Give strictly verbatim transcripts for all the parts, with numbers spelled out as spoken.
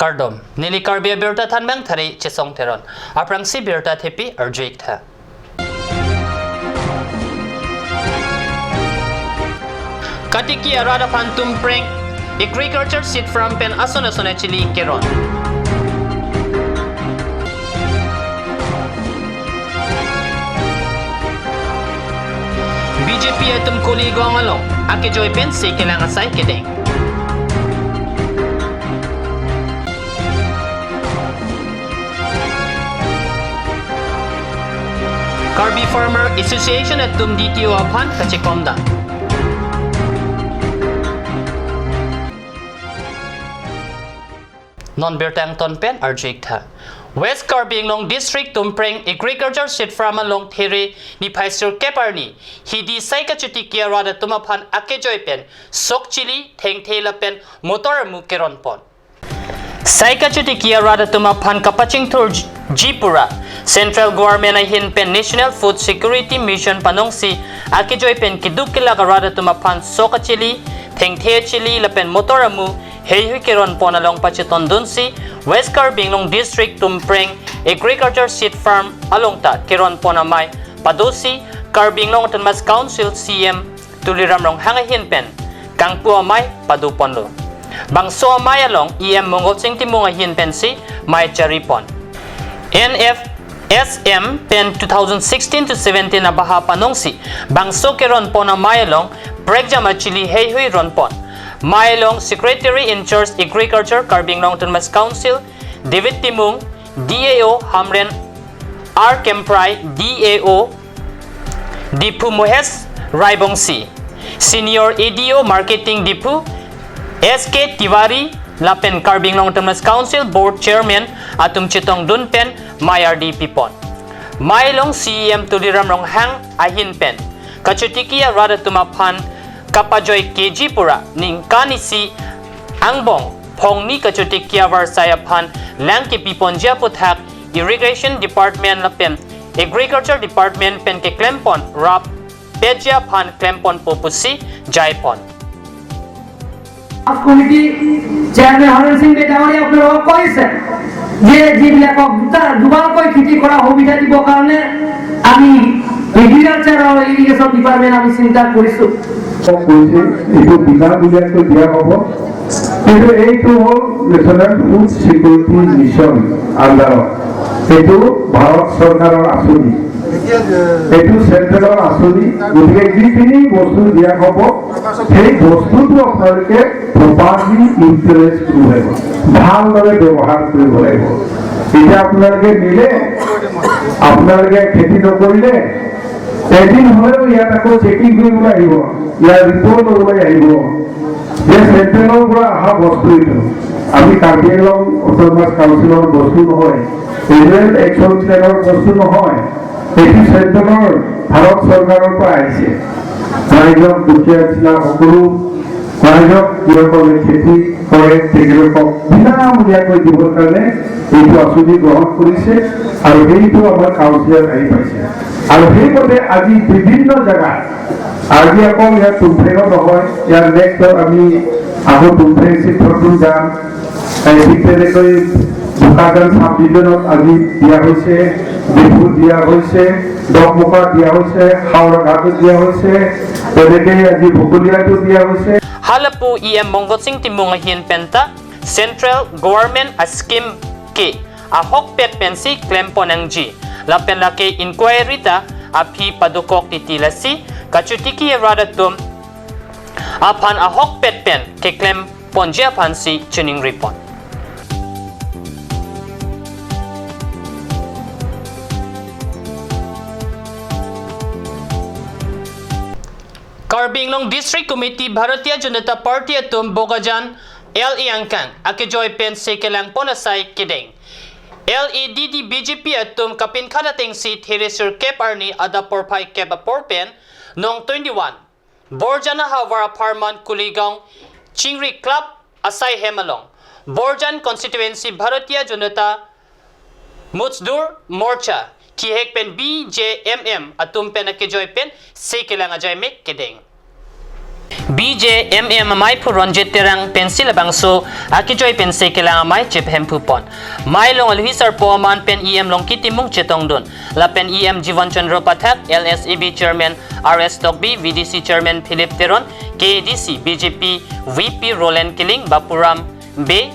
Kardom, neli Karbi Abirta Thanbang Thari Chesong Teron. Aphrangsi birta thepi arju-ik tha. Katiki arat aphan tumpreng agriculture seed farm pen ason ason achili keron. B J P atum Kuligong along akejoi pensi kelang asai kedeng. Karbi Farmer Association atum D T O aphan kachekomdam. Non birta angton pen arju-ik tha. West Karbi Anglong District tumpreng agriculture seed farm along There niphai sirkep arni hidi sai kachotiki arat atum aphan akejoi pen sok chili, thengthe lapen motor amu keron pon. Sai kachotiki arat atum aphan kapachingthur ji pura Central Government ahin pen National Food Security Mission panongsi akejoi pen keduk kelak arat atum aphan sok achili, thengthe achili lapen motor amu heihui keron pon along pachetondunsi West Karbi Anglong District tumpreng agriculture seed farm along ta keron pon amei padosi Karbi Anglong Autonomous Council C E M Tuliram Ronghang ahin pen kangpu amei pado ponlo. Bangso amei along E M Mongol Sing Timung ahin pensi mei chari pon. N F S M pen two thousand sixteen to seventeen abaha panongsi bangso keron pon amei along prekjam achili heihui ron pon. Mei along Secretary in Charge Agriculture Karbi Anglong Autonomous Council David Timung, D A O Hamren R Kemprai, D A O Diphu Mohesh Raibongsi, Senior A D O Marketing Diphu S K Tiwari lapen Karbi Anglong Autonomous Council Board Chairman atum chetongdun pen mei ardi pipon. Mei along C E M Tuliram Ronghang ahin pen kachotiki arat atum aphan kapajoi keji pura ningkan isi angbong phongni kachotiki avarsai aphan lang kepi ponji aputhak Irrigation Department lapen Agriculture Department pen keklem pon rap petji aphan klem ponpo pusi jai pon. Committee chairman Haren Singh Bey ডাঙৰীয়া আপোনালোকক কৈছে যে যিবিলাকক দুটা দুবাৰকৈ খেতি কৰা সুবিধা দিবৰ কাৰণে আমি এগ্ৰিকালচাৰ আৰু ইৰিগেশ্যন ডিপাৰ্টমেণ্ট আমি চিন্তা কৰিছো। কৈছে এইটো বিনামূলীয়াকৈ দিয়া হ'ব, কিন্তু এইটো হ'ল নেশ্যনেল ফুড ছিকিউৰিটি মিছন আণ্ডাৰত, এইটো ভাৰত চৰকাৰৰ আঁচনি। এইটো চেণ্ট্ৰেলৰ আঁচনি, গতিকে যিখিনি বস্তু দিয়া হ'ব, সেই বস্তুটো আপোনালোকে প্ৰপাৰলি ইউটিলাইজ কৰিব লাগিব, ভালদৰে ব্যৱহাৰ কৰিব লাগিব। এতিয়া আপোনালোকে নিলে, আপোনালোকে খেতি নকৰিলে, এদিন হ'লেও ইয়াত আকৌ চেকিং কৰিবলৈ আহিব, ইয়াৰ ৰিপৰ্ট ল'বলৈ আহিব যে চেণ্ট্ৰেলৰ পৰা অহা বস্তু এইটো, আমি কাৰ্বি আংলং অট'নমাছ কাউন্সিলৰ বস্তু নহয়, এনুৱেল একশ্যন প্লেনৰ বস্তু নহয়। এইটো চেণ্ট্ৰেলৰ ভাৰত চৰকাৰৰ পৰা আহিছে। ৰাইজক, দুখীয়া নিচিনা সকলো ৰাইজক, যিসকলে খেতি কৰে, তেখেতলোকক বিনামূলীয়াকৈ দিবৰ কাৰণে এইটো আঁচনি গ্ৰহণ কৰিছে আৰু সেইটো আমাৰ কাউন্সিলত আহি পাইছে। আৰু সেইমতে আজি বিভিন্ন জেগাত, আজি অকল ইয়াত টোমফ্ৰেঙত নহয়, ইয়াৰ নেক্সট আমি আকৌ টোমফ্ৰেং চিত্ৰটো যাম। এই ঠিক তেনেকৈ বোকাজান চাব ডিভিজনত আজি দিয়া হৈছে, ডিফুত দিয়া হৈছে, ডকমোকাত দিয়া হৈছে, হাওৰাঘাটত দিয়া হৈছে, তেনেকৈ আজি বকলিয়াতো দিয়া হৈছে। Halapu E M Mongol Sing Timung ahin penta Central Government a scheme ke ahokpet pensi klem pon nangji lapen lake inquiry ta aphi padokok titi, lasi kachotiki arat atum aphan ahokpet pen keklem ponji aphansi chiningri pon. Karbi Anglong District Committee Bharatiya Janata Party atum Bokajan L A angkang akejoi pensi kelang pon asai kedeng. L A D D B J P atum kapinkhat atengsi There sirkep arni adap porphai kep apor pen nong twenty-one Borjan ahavar apharman Kuligong Chingri Club asai hem along Borjan Constituency Bharatiya Janata Mazdoor Morcha kihek pen B J M M atum pen akejoi pensi kelang ajaimek kedeng. B J M M amaiphu Ronjit Terang pensi labangso akejoi pensi kelang amei chephemphu pon. Mei along alohi sarpo aman pen E M Longki Timung chetongdun. Lapen E M Jivan Chandra Pathak, L S A B Chairman R S Tokbi, V D C Chairman Philip Teron, K A D C, B J P, V P Roland Killing, Bapuram Bey,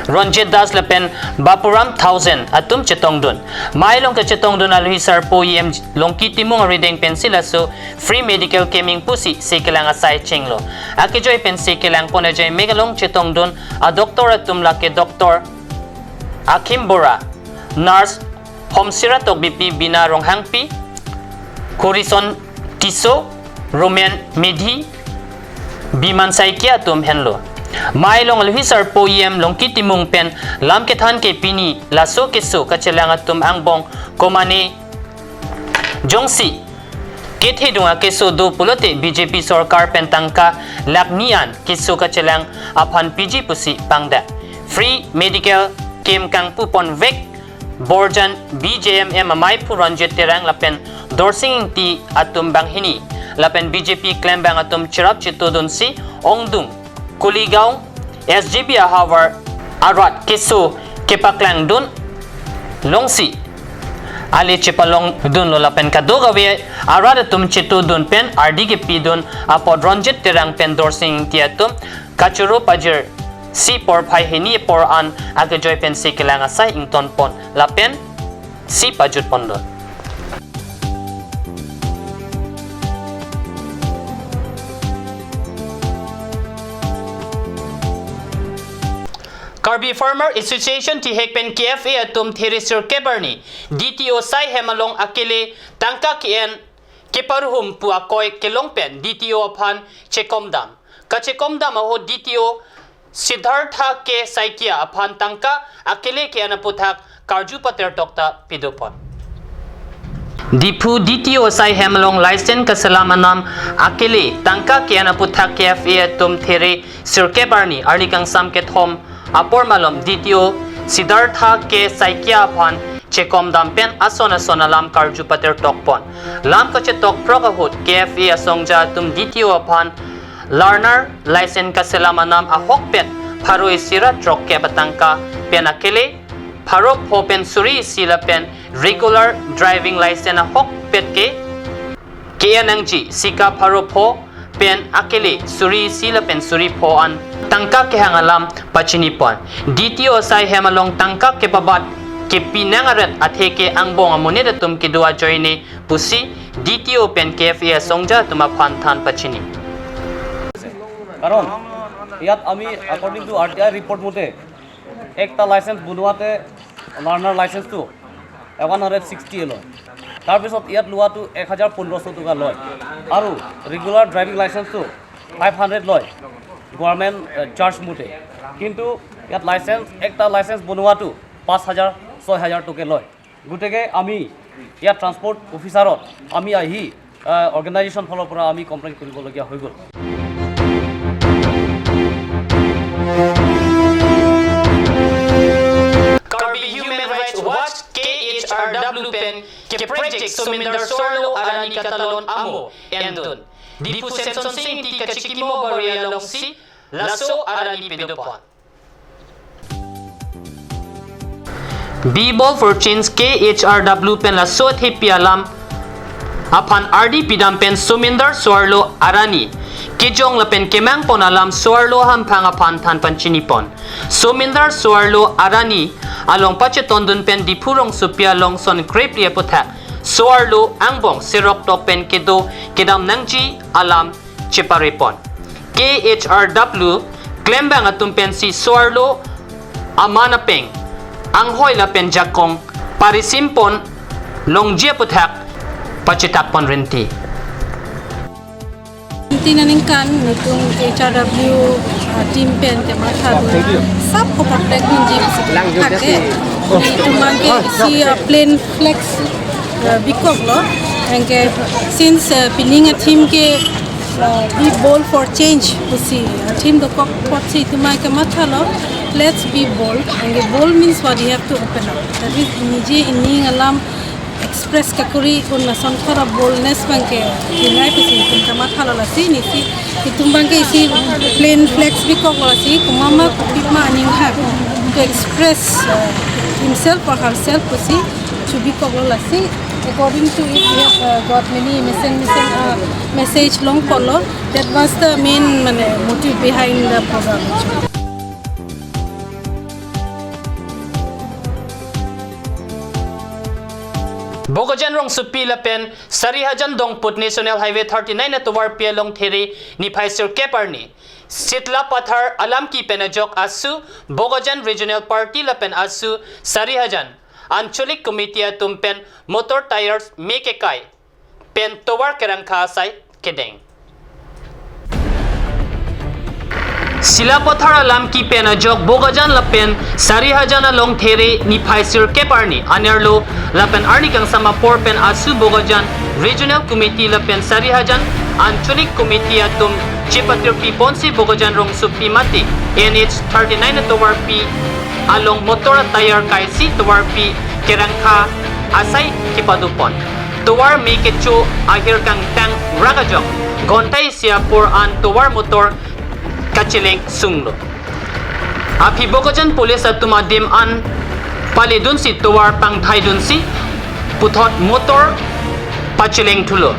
Ronjit Das lapen Bapuram Thousand atum chetongdun. Mei along kachetongdun alohi sarpo E M Longki Timung arideng pensi laso free medical camp ingpusi si kelang asai chenglo. Akejoi pensi kelang pon ajai mek along chetongdun a doctor atum lake Doctor Akhim Bora, Nurse Homsira Tokbipi, Bina Ronghangpi, Khurison Tisso, Roman Medhi, Biman Saikia atum henlo. Mei along alohi sarpo E M Longki Timung pen lam kethan ke pini laso keso kachelang atum angbong komane jongsi kethedung akeso do pulote B J P sorkar pen tangka lakh ni an keso kachelang aphan piji pusi pangdak. Free medical camp kangpu ponvek Borjan B J M M amaiphu Ronjit Terang lapen Dorsing Ingti atum banghini lapen B J P klembang atum cherap chetodunsi ongdung Kuligaon S G B ahavar arat keso kepaklangdun longsi ale chepalongdunlo lapen kadokave arat atum chetodun pen ardi kepidun apot Ronjit Terang pen Dorsing Ingti atum kachoro pajirsi porphai hini apor an akejoi pensi kelang asai ington pon lapen si pajut ponlo. Karbi Farmer Association T H A C pen K F A atum there sirkep arni D T O asai hem along akele tangka ke-en keparuhum pu akoi kelong pen D T O aphan chekomdam. Kachekomdam ahut D T O Siddhartha K Saikia aphan tangka akele ke-en aputhak karju pater tokta pido pon. Diphu D T O asai hem along license kaselam anam akele tangka ke-en aputhak K F A atum there sirkep arni arni kangsam kethom apor malom D T O Siddhartha K Saikia aphan chekomdam pen ason ason alam karju pater tok pon. Lam kachetok prok ahut K F A asongja atum D T O aphan learner license kaselam anam ahokpet pharo isi ra throkkep atangka pen akele pharo pho pen suri isi lapen regular driving license ahokpet ke ke-en nangji sika pharo pho pen akele suri isi lapen suri pho an tangka kehang alam pachini pon. D T O asai hem along tangka kepabat kepi nang aret athe ke angbong amonit atum kedo ajoine pusi D T O pen K F A asongja atum aphan than pachini. কাৰণ ইয়াত আমি, according to R T I report মতে, একটা লাইচেন্স বনোৱাতে লাৰ্ণাৰ লাইচেন্সটো one hundred sixty লয়। তাৰপিছত ইয়াত লোৱাটো এক হাজাৰ পোন্ধৰশ টকা লয় আৰু ৰেগুলাৰ ড্ৰাইভিং লাইচেন্সটো ফাইভ হাণ্ড্ৰেড লয় গভৰ্ণমেণ্ট, এ, চাৰ্জ মতে। কিন্তু ইয়াত লাইচেন্স, একটা লাইচেন্স বনোৱাটো পাঁচ হাজাৰ, ছয় হাজাৰ টকা লয়। গতিকে আমি ইয়াত ট্ৰান্সপৰ্ট অফিচাৰত আমি আহি, আহ, অৰ্গেনাইজেশ্যন ফালৰ পৰা আমি কমপ্লেইন কৰিবলগীয়া হৈ গ'ল। Karbi Human Rights Watch, K H R W pen keproject Somindar Soarlo arni katalon amo endun. Diphu Semson Sing Ingti kachikimo bari alongsi laso arni pido pon. Be Bold for Change K H R W pen laso thepi alam aphan ardi pidam pen Somindar Soarlo arni kejong lapen kemang pon alam Soarlo hamphang aphan than pachini pon. Somindar Soarlo arni along pachetondun pen Diphu rongsopi along son krepli aputhak Soarlo angbong serok tok pen kedo kedam nangji alam chepare pon. K H R W klembang atum pensi Soarlo aman apeng anghoi lapen jakong parisim pon longji aputhak pachitak pon rinti. Tina ningkan nelitum K H R W, uh, team pen kematha dun sap ko protect nangji pusi thak ke. Nelitum abangke isi, uh, plain flags, uh, bikoklo. Anke since, uh, pining a-theme ke, uh, Be Bold for Change pusi, uh, theme dokok apotsi itum abangke mathalo, let's be bold. Anke bold means what? You have to open up. That means nije ining alam express kakori un lason thora boldness abangke pinai pusi itum kamathalo, lasi nisi Itum abangke isi plain flex bikoklo lasi, komat ma kopi ma aning hak to express, uh, himself or herself pusi chubikoklo lasi. According to it, we have, uh, got many message, message, uh, message longpolo. That was the main, mane, motive behind the program. Bokajan rongsopi lapen Sarihajan Dongput National Highway thirty-nine atovarpi along There niphai sirkep arni Sitla Pathar alamki pen ajok ASU Bokajan Regional Party lapen ASU Sarihajan Anchalik Committee atum pen motor tyres me kekai pen tovar kerangkha asai kedeng. Sitla Pathar alamki pen ajok Bokajan lapen Sarihajan along There niphai sirkep arni anerlo lapen arni kangsam apor pen ASU Bokajan Regional Committee lapen Sarihajan Anchalik Committee atum chepatirpi ponsi Bokajan rongsopi mate N H thirty-nine atovarpi along motor tyre kaisi tovarpi kerangkha asai kepadopon. Tovar me kecho ahir kangtang rak ajok ghonta isi apor an tovar motor kacheleng sunglo. Aphi Bokajan police atum adim an paledunsi tovar pangthaidunsi puthot motor pacheleng thulo.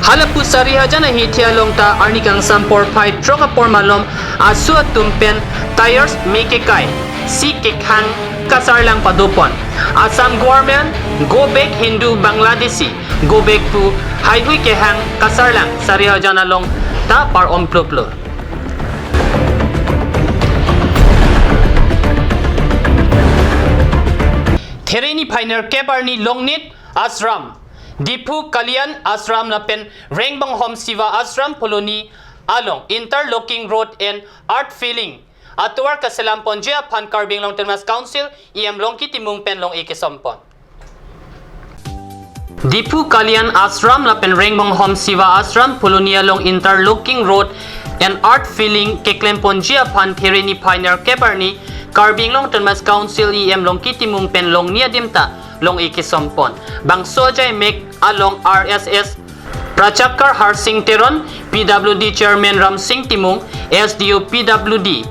Halapu Sarihajan ahithi along ta arni kangsam porphai throk apor malom ASU atum pen tyres me kekai si kekhang kasarlang padopon. Assam government go back Hindu Bangladeshi go back pu haihui kehang kasarlang Sarihajan along ta par-om ploplo. There niphai nerkep arni Longnit Ashram, Diphu Kalyan Ashram lapen Rengbonghom Shiva Ashram Phuloni along interlocking road and earth filling atovar kaselam ponji aphan Karbi Anglong Autonomous Council E M Longki Timung pen long-e kesompon. Diphu Kalyan Ashram lapen Rengbonghom Shiva Ashram Phuloni along interlocking road and earth filling keklem ponji aphan There niphai nerkep arni Karbi Anglong Autonomous Council E M Longki Timung pen longni adim ta long-e kesompon. Bangso ajai mek along R S S Prachakar Harsing Teron, P W D Chairman Ramsing Timung, S D O P W D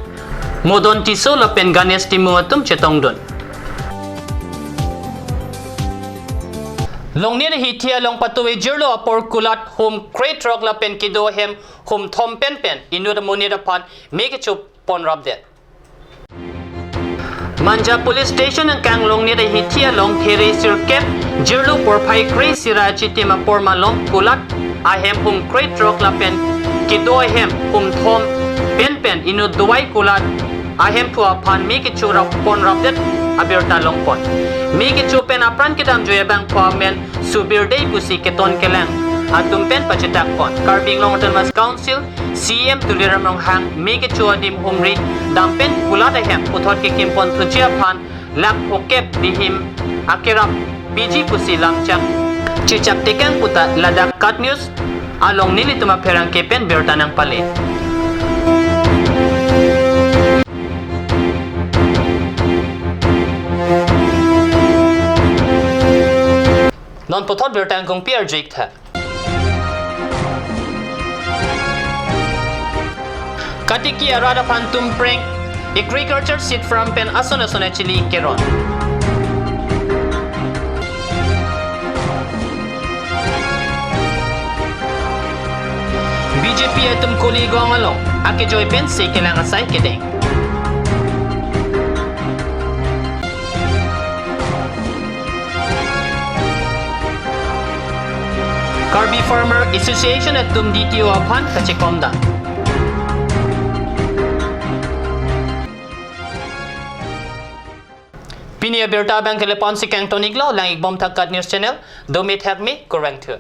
Modon Tisso lapen Ganesh Timung atum chetongdun. Longnit ahithi along patuve jirlo apor kulat hum krethrok lapen kedo ahem hum thom penpen inut amonit aphan me kecho ponrapdet. Manja Police Station angkang Longnit ahithi along There sirkep jirlo porphai kre-isi ra achitim apor malom kulat ahem hum krethrok lapen kedo ahem hum thom penpen inut dovai kulat ahemphu aphan me kecho rap ponrapdet abirta longpon. Me kecho pen apran kedamjoi abangphu amen Subir Dey pusi keton kelang atum pen pachetakpon. Karbi Anglong Autonomous Council C E M Tuliram Ronghang me kecho adim humri dam pen kulat ahem puthot kekim ponthuji aphan lakh phokep bihim akerap piji pusi lamchak chechak tekang puta ladak KAT News along nelitum apherangke pen birta nangpale. Non puthot birta angkung pi arju-iktha. Katiki arat aphan tumpreng agriculture seed farm pen ason ason achili keron. B J P atum Kuligong along akejoi pensi kelang asai kedeng. Karbi Farmer Association atum D T O aphan kachekomdam. Pini abirta abangke lapu-ansi kangton-iklo, lang-ikbomtha KAT News Channel, dome thakme, kurvangthu.